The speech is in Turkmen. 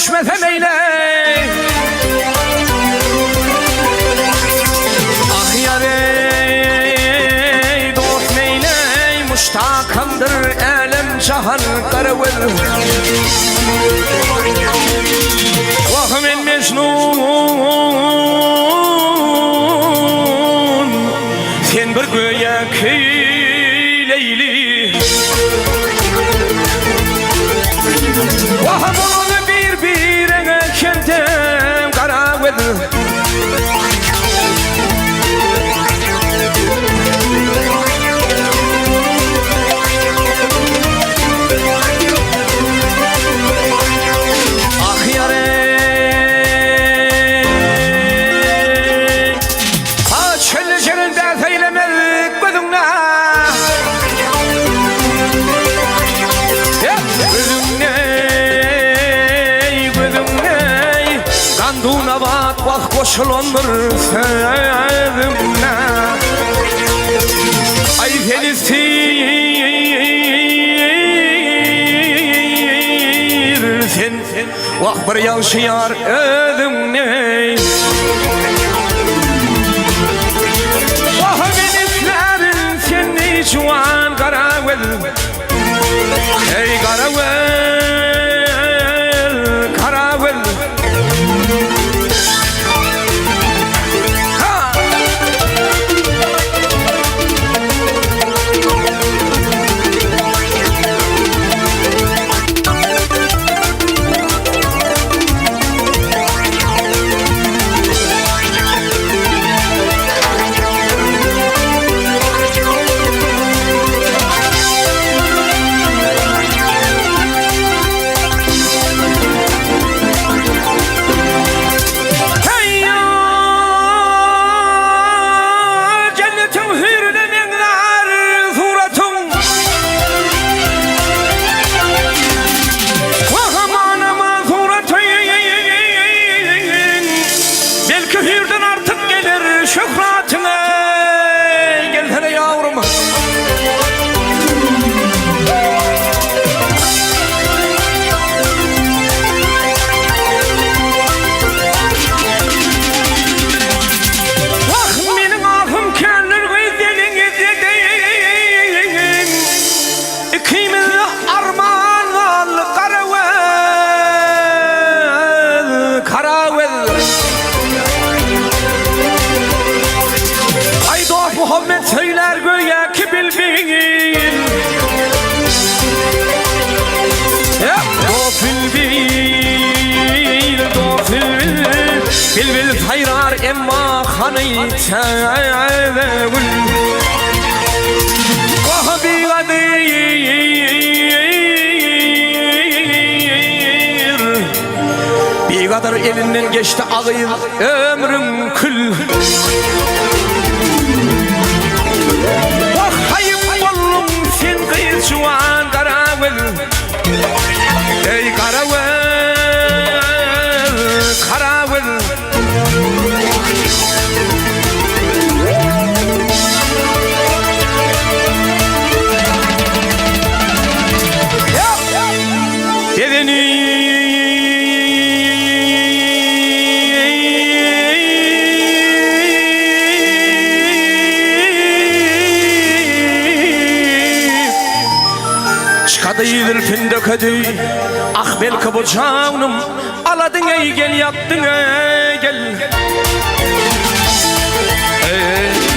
düşmese meýle. Ah ýar eý, dost neýleý, muştakamdyr älem jahan garagöz. Wah men Mejnun, sen bir göýäki Leýli. Wah bolaly bir-bireňe kemtem garagöz. Ah ýar eý. Ha çölde jeren bäs eýlemez gözüňde. Gözüňde, gözüňde Gandunabat wah goşulandyr sözümde. Aý seni sen Wah bir ýagşy ýar özüňde. Wah men islärin seni juwan garagöz. Eý garagöz, garagöz. Ha! Heý-ýa! Jennetiň hüýrüne meňzär suratyň. Wah, aman-aman suratyň. Belki hüýrden artyk geler şöhratyň eý, gelsene ýawrum. Wah, meniň ahym kändir gyz eliňizde deýin. Ikimiz arman galdy Garagöz, Karagöz. Aý dost Muhammet söýlär göýä ki bilbil. Dost bilbil, dost bilbil, bilbil saýrar emma hany täze gül. Wah bigadyr, bigadyr elinden geçdi agyz ömrüň kül. Wah haýym bolduň sen gyz juwan garagöz. Eý garagöz, garagöz. Bedeni Çykady zülpün dökedi Ah belki bu janym Aladyň eý gel ýakdyň eý gel Eý.